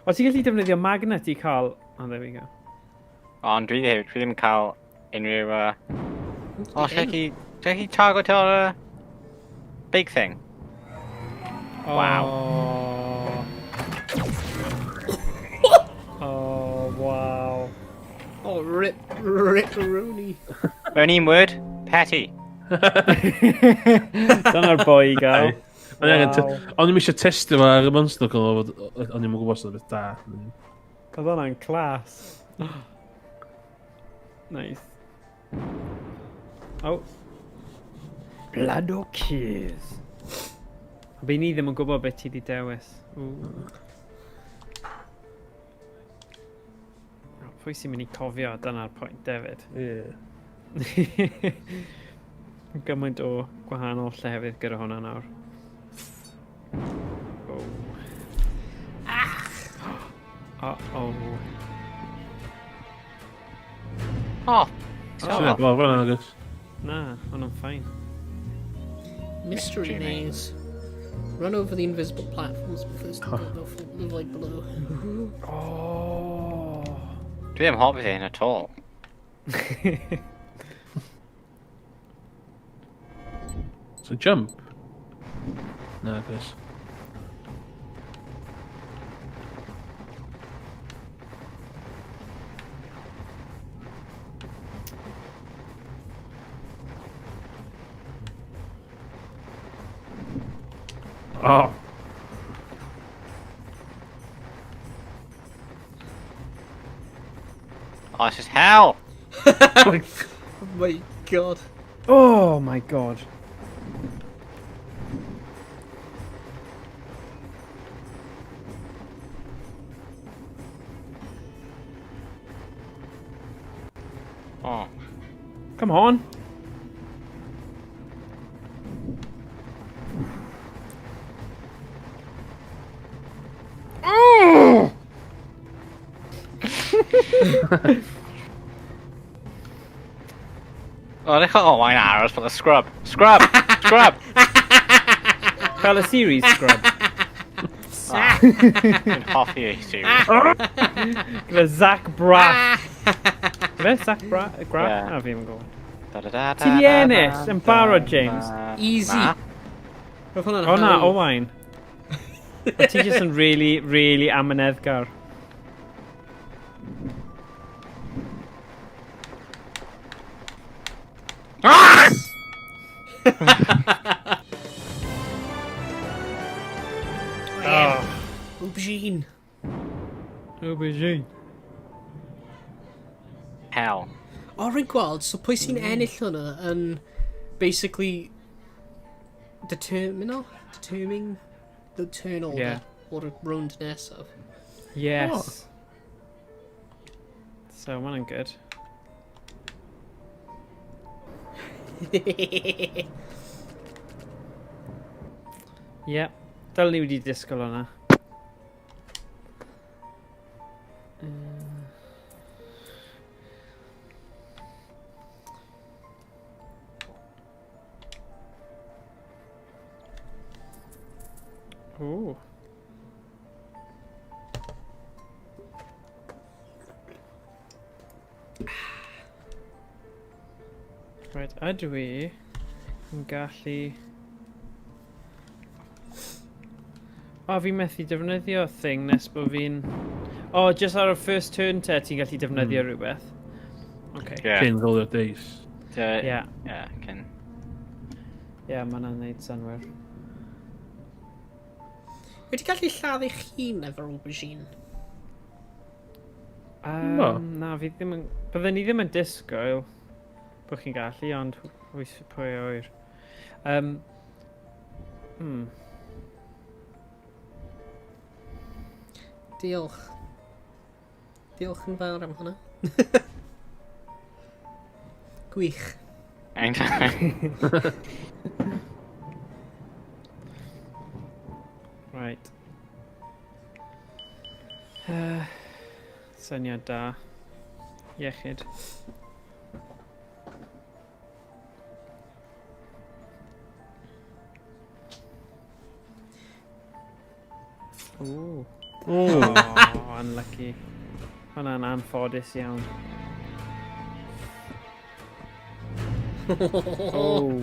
O, ti'n gallu defnyddio magnet i cael... Oh, there we go. Ond dwi ddim, dwi ddim cael unrhyw... O, lle chi... Lle chi target o'r big thing? Wow. Oh, wow. Oh, rip, rip-a-rooney. Mewn un word, petty. Dyna'r boi i gael. O'n i angen O'n i'm eisiau testio fo ar y monster call, o'n i'm yn gwybod os oedd beth da. Oedd hwnna'n class. Nice. Oh. Blood or Keys. A be ni ddim yn gwybod beth ti di dewis. Ooh. Oh, pwy sy'n mynd i cofio dyna'r pwynt hefyd. Ie. Gymaint o gwahanol llefydd gyda hwnna nawr. Oh. Ah! Uh-oh. Oh. Sy'n gweld fan'na, nag oes? Na, hwnna'n fine. Mystery Mystery maze. Run over the invisible platforms, but first they'll fall in the void below. Oh. Dwi ddim hoffi hyn at all. So jump? Na, oes. Oh. Oh, this is hell! Oh my god. Oh my god. Oh. Come on. Oh, they got all mine arrows for the scrub. Scrub! Scrub! Fel y series Scrub. Dwi'n hoffi ei series. Gyda Zach Braff. Fe? Zach Braff? Yeah. Na, fi ddim yn gwybod. Da, da, da, Ti di da, da, ennill da, yn barod, da, James. da. Easy. Na. Roedd hwnna'n O na, hawdd. Owain. O ti jyst yn really, really amyneddgar. Ah! Oh. Aubergine. Aubergine. Hell. O, rwy'n gweld, so pwy sy'n ennill hwnna yn basically determinal? Determining the turn order Yeah. o'r round nesaf. Yes. So, ma' hwnna'n good. Yep. Dylen ni wedi disgwyl hwnna. Ooh. Right, ydw i yn gallu... O, fi methu defnyddio thing nes bod fi'n... O, just ar y first turn te, ti'n gallu defnyddio rhywbeth. Okay. Yeah. Cyn rolio dice. Yeah. Yeah, cyn. Yeah, mae hwnna'n neud synwyr. Wedi gallu lladd eich hun efo'r aubergine? No. Na, fi ddim yn... Bydden ni ddim yn disgwyl bod chi'n gallu, ond pwy a ŵyr. Diolch. Diolch yn fawr am hwnna. Gwych. Anytime. Right. Syniad da. Iechyd. Ooh. Oh. Oh, unlucky. Hwna'n anffodus iawn. Oh.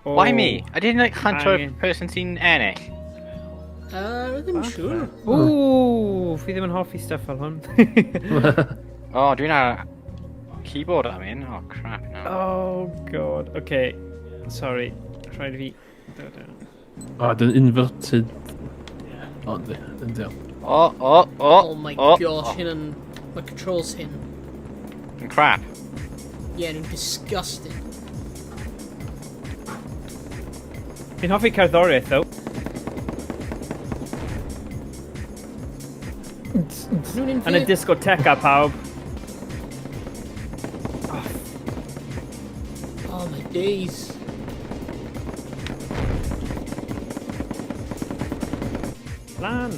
Oh. Why me? I didn't like hunt o'r Angen. person sy'n ennill. Ddim siŵr. Ooh, fi ddim yn hoffi stuff fel hwn. Oh, dwi'n ar keyboard am un. Oh, crap, no. Oh, God. Okay. Sorry. Rhaid i fi... Dod down. O, dyn inverted. O, yndi, yndi. Oh, oh, oh, Oh my oh, gosh, hyn yn... Mae controls hyn. Oh. Crap. Yeah, nhw'n disgusting. Fi'n hoffi cerddoriaeth, though. Nhw'n Yn y inverted. discoteca, pawb. Oh my days. Lan.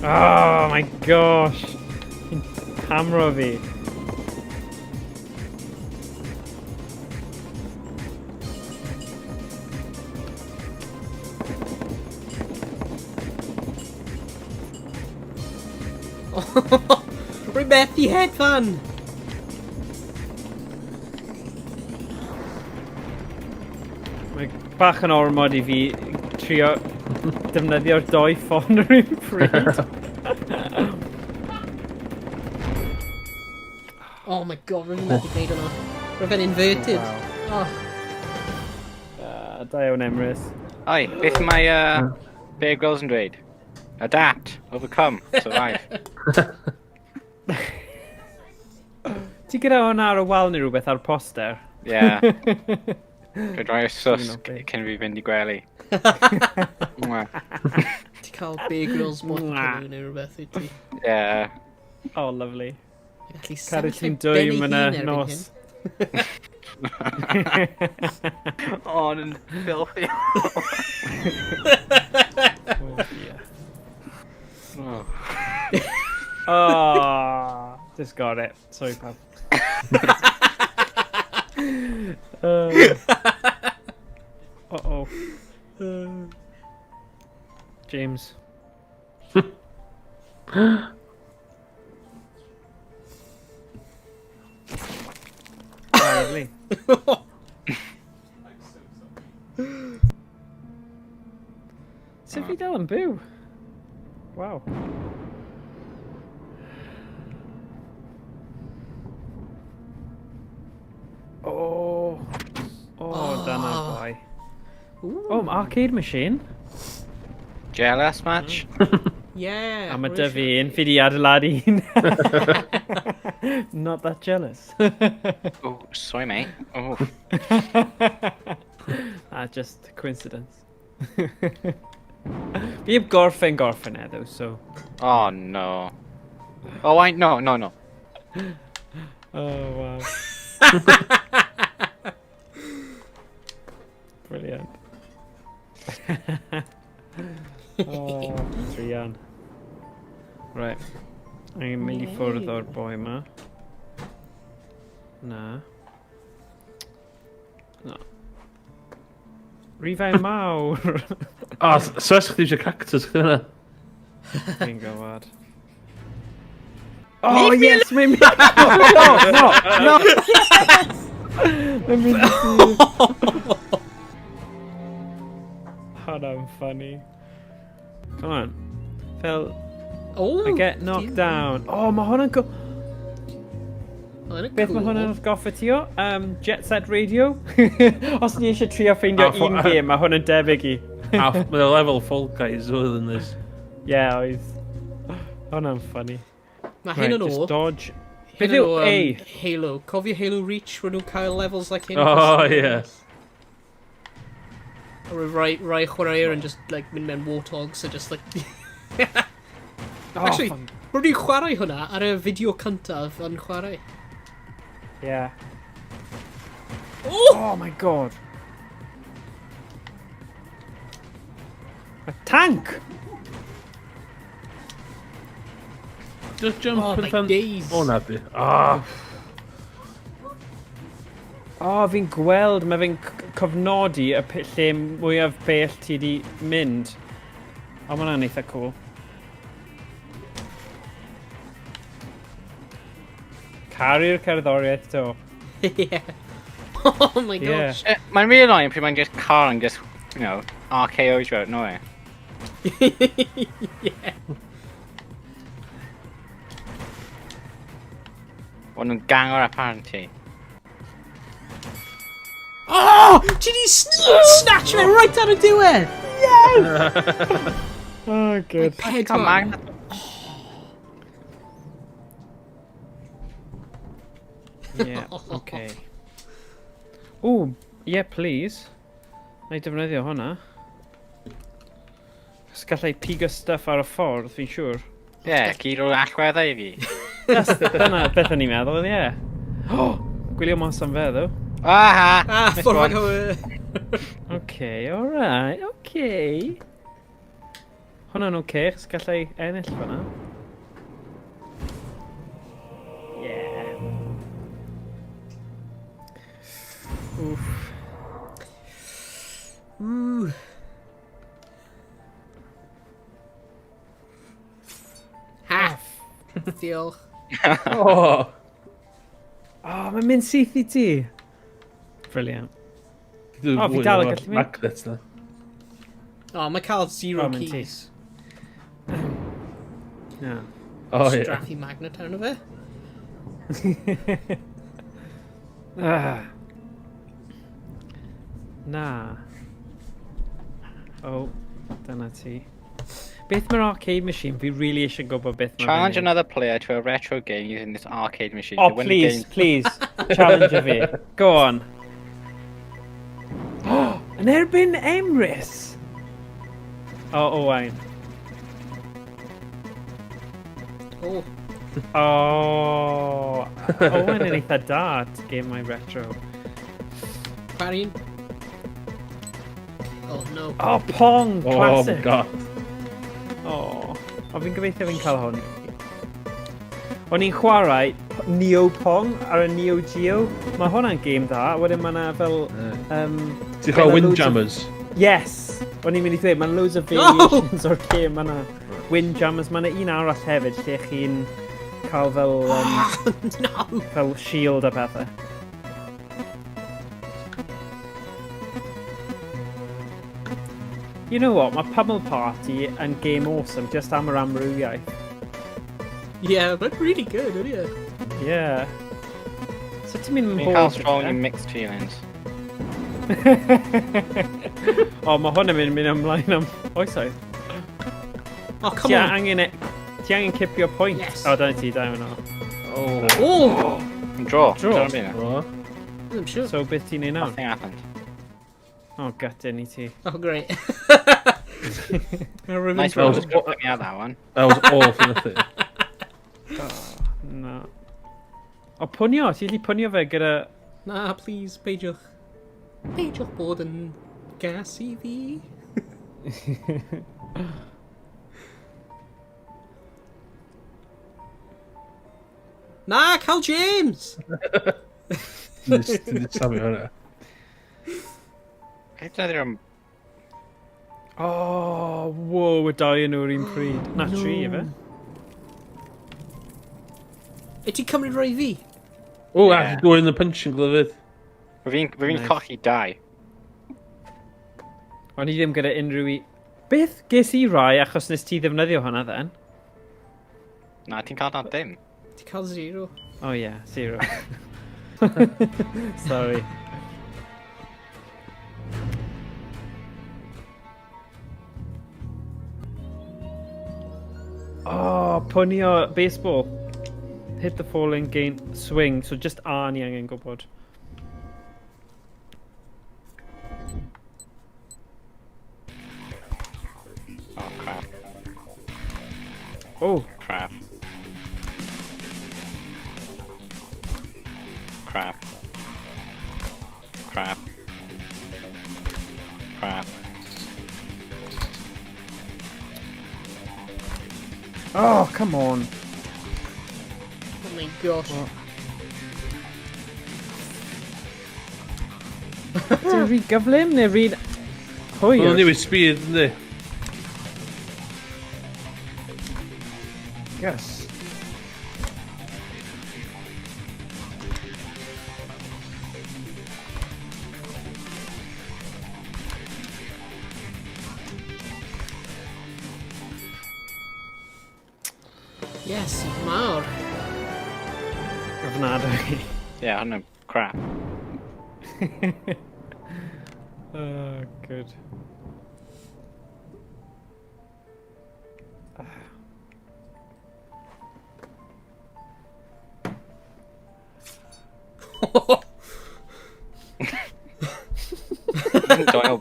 Oh my gosh. Fi'n hamro fi. Rwy'n methu hedfan! Mae bach yn ormod i fi trio defnyddio'r doi ffon yr un pryd. Oh my god, rwy'n methu gwneud hwnna. Rwy'n fe'n inverted. Oh, Da iawn, Emrys. Oi, beth mae Bear Grylls yn dweud? Adapt, overcome, survive. Ti gyda hwnna ar y wal neu rhywbeth ar poster? Yeah. Dwi'n rhoi sus Dwi'n hoffi. cyn fi fynd i gwely. Mwah. ti cael Bear Grylls bot Mwah. neu rhywbeth wyt ti. Yeah. Oh, lovely. Gallu Caru sefyll ti'n ar ben ei dwym yn y hun erbyn nos. hyn. Oh, yn filthy. Oh, dear. Oh. Oh, just got it. Sorry, pal. Uh-oh. James. Oh, lovely. Sut fi dal yn byw? Wow. Oh. Oh, dyna boi. Ooh, Oh, arcade machine. Jealous match? yeah. A mae rwy'n dy fi siarad. un, fi di adeiladu un. Not that jealous. Oh, sorry mate. Oh. Ah, just coincidence. Fi heb gorffen gorffen e, though, so... Oh no. Oh, I no no no. Oh, wow. Brilliant. Oh, Drian. Right. Angen mynd i ffwrdd o'r boi ma. Na. Na. Rifau mawr! O, so es chdi eisiau cactus chdi fyna? Fi'n gwybod. Oh, yes! Mae'n mynd... No, no, no! Mae'n mynd i... Hwnna'n funny. Come on. Fel, Oh, I get knocked down. Oh, mae hwnna'n go... Hwnna'n Beth mae cool. hwnna'n atgoffa ti o? Jet Set Radio? Os ni eisiau trio ffeindio Ah, un game, mae hwn yn debyg i. A mae'n level Fall Guys oedd yn this. Yeah, oedd. Hwnna'n funny. Mae Right, hyn yn just o. dodge. Hyn Beth yn yw o, A? Halo. Cofio Halo Reach, where nhw'n cael levels like hyn? Oh, yeah. Or rai, rai chwaraewyr yn just like mynd mewn warthogs a just like... Oh, Actually, fun. rwy'n ni'n chwarae hwnna ar y fideo cyntaf yn chwarae. Yeah. Oh! Oh my god. A tank! Just jump Oh, yn my fan... days. O, na di. Ah! O, oh, fi'n gweld, mae fe'n cofnodi y lle mwyaf bell ti di mynd. O, mae hwnna'n eitha cool. Caru'r cerddoriaeth to. Yeah. Oh my gosh. Yeah. Mae'n really annoying pryd mae'n just car and just, you know, RKO's you out nowhere. Yeah. O'n nhw'n gangor apparently. Oh! Ti di snatch fe right ar y diwedd! Yes! Oh, good. Pedwar. Magnet. Yeah, okay. Ooh, yeah, please. Na i defnyddio hwnna. Os gallai pigo stuff ar y ffordd, fi'n siŵr. Yeah, gyd o'r allweddau i fi. Dyna beth o'n i'n meddwl, ie. Yeah. Oh, gwylio mas am fe, ddo. Aha! Ah, Missed ffordd one. anghywir. Okay, alright, okay. Hwna'n okay, chos gallai ennill fan'na. Yeah. Oof. Ooh. Ha! Diolch. Oh! Oh, mae'n mynd syth i ti. Brilliant. O, fi dal yn gallu mynd. Magnet na. Oh, mae cael zero Oh, mae'n ti. keys. Yeah. O, ie. Straffu magnet arno fe. Ah. Na. Oh, dyna ti. Beth mae'r arcade machine? Fi really eisiau gwybod beth mae'n Challenge another player to a retro game using this arcade machine. Oh, To win the please, game- please. Challenge fi. Go on. Oh, yn erbyn Emrys! Oh, Owain. Oh. Oh, Owain yn eitha da at gemau retro. Barry. Oh, no. Oh, Pong! Oh, my Classic! God. Oh, o fi'n gobeithio fi'n cael hwn. O'n i'n chwarae Neo Pong ar y Neo Geo. Mae hwnna'n game dda. Wedyn mae yna fel... Ti'n chwarae ma' loads of- Windjammers? Yes! O'n i'n mynd i ddweud, mae'n loads of variations o'r game yna. Windjammers, mae yna un arall hefyd lle chi'n cael fel, No! fel shield a pethau. You know what, mae Pummel Party yn game awesome, just am yr amrywiaeth. Yeah, but really good, isn't it? Yeah. So ti'n mynd yn Fi'n cael bored strongly gyda fe? mixed feelings. O, mae hwn yn mynd ymlaen am oesoedd. Oh, come Ti on. angen, ti angen cipio point. Yes. O, dyna ti, da yno. Oh. Oh! Draw. Draw. Draw. Oh. I'm sure. So, beth ti'n neud nawr? Nothing happened. O, gutting i ti. Oh, great. Nice That one. was- Just gonna put me out that one. That was all for nothing. Na. O, pwnio! Ti'n gallu pwnio fe gyda... Na, please, peidiwch. Peidiwch bod yn gas i fi. Na, Cal James! Ti'n safio hwnna. Beth ydy'r Oh, wow, y dau yn nhw'r un pryd. Na, No. tri, efe? Wyt ti'n cymryd rhoi fi? O, Yeah. a dwi'n y punching glove fyd. Fi'n Nice. colli dau. O'n i ddim gyda unrhyw i... Beth ges i rai achos nes ti ddefnyddio hwnna then? Na, ti'n cael na dim. Ti'n cael zero. Oh yeah, zero. Sorry. Oh, pwnio baseball. Hit the falling gain swing. So just A ni angen gwybod. Oh, crap. Oh, Crap. Crap. Crap. Crap. Oh, come on. my gosh. Oh. Ti'n rhy gyflym neu rhy hwyr? Mae'n newid speed, yndi? Yes. Yes, mawr. Ofnadwy. Ie, yeah, hwnna'n crap. Oh, good. Doyle...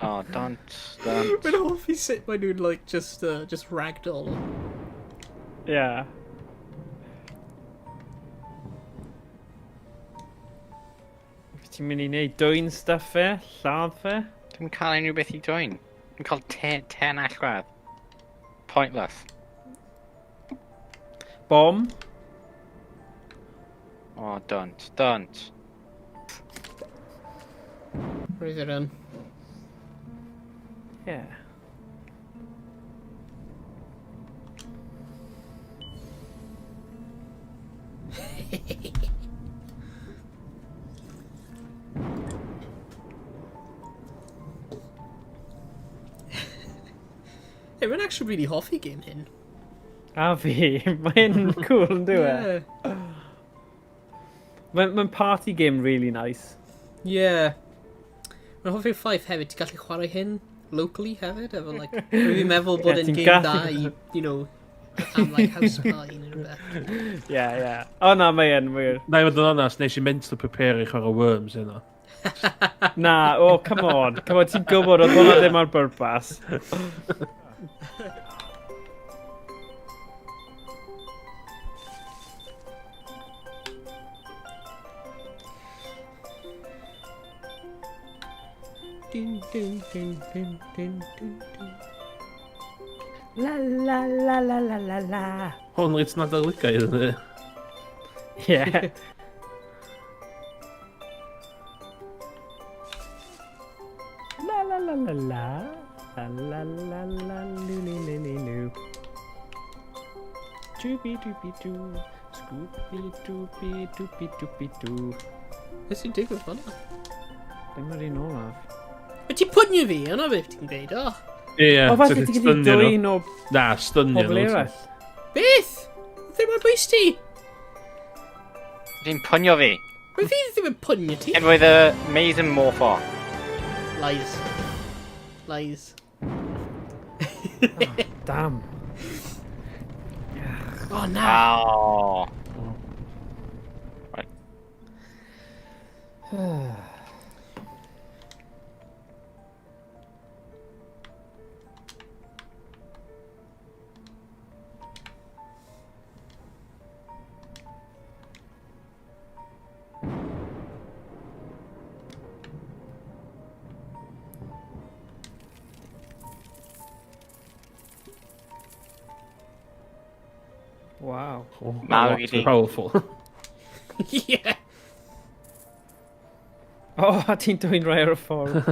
Oh, don't, don't. Mae'n hoffi sut maen nhw'n like, just ragdoll. Yeah. Be ti'n mynd i wneud? Dwyn stuff fe? Lladd fe? Dwi'n cael unrhyw beth i dwyn. Dwi'n cael 10 allwedd. Pointless. Bom? Oh, don't, don't. Roedd yr yn. Yeah. Hey, mae'n actually really hoffi game hyn. A fi, mae'n cool yn dyw e? Yeah. Mae'n party game really nice. Yeah. Mae'n hoffi'r ffaith hefyd, ti'n gallu chwarae hyn locally hefyd, efo, like, rwy'n meddwl bod Ie, e'n ti'n game da gallu- i, am, like, house party neu rhywbeth. Yeah. O na, mae yn wir. Na i fod yn onest, nes i mentally prepare i chwarae Worms heno. Na, oh, come on. Come on, ti'n gwybod oedd hwnna ddim ar bwrpas. Dun, dun, dun, dun, dun, dun, dun. La la la la la la la. Hwn reit nadoligaidd, yndi? Yeah. La la la la la. La la la la lu lu lu lu lu. Dooby dooby doo. Scoopy dooby dooby dooby doo. Beth sy'n digwydd fan'na? Dim yr un olaf. Wyt ti'n pwnio fi? Yna beth ti'n gweud, oh. Ie, O, falle ti'n gallu dwyn o Na, stynio pobl nhw. eraill. Beth? Ddim ar bwys ti? Ti'n pwnio fi. Mae fi ddim yn pwnio ti. Cyn roedd y maze yn morpho. Lies. Lies. Damn. Oh, na. Oh. Right. Wow. Oh, Mawr lot i di. Powerful. Yeah. Oh, a ti'n dwyn rai ar y ffordd.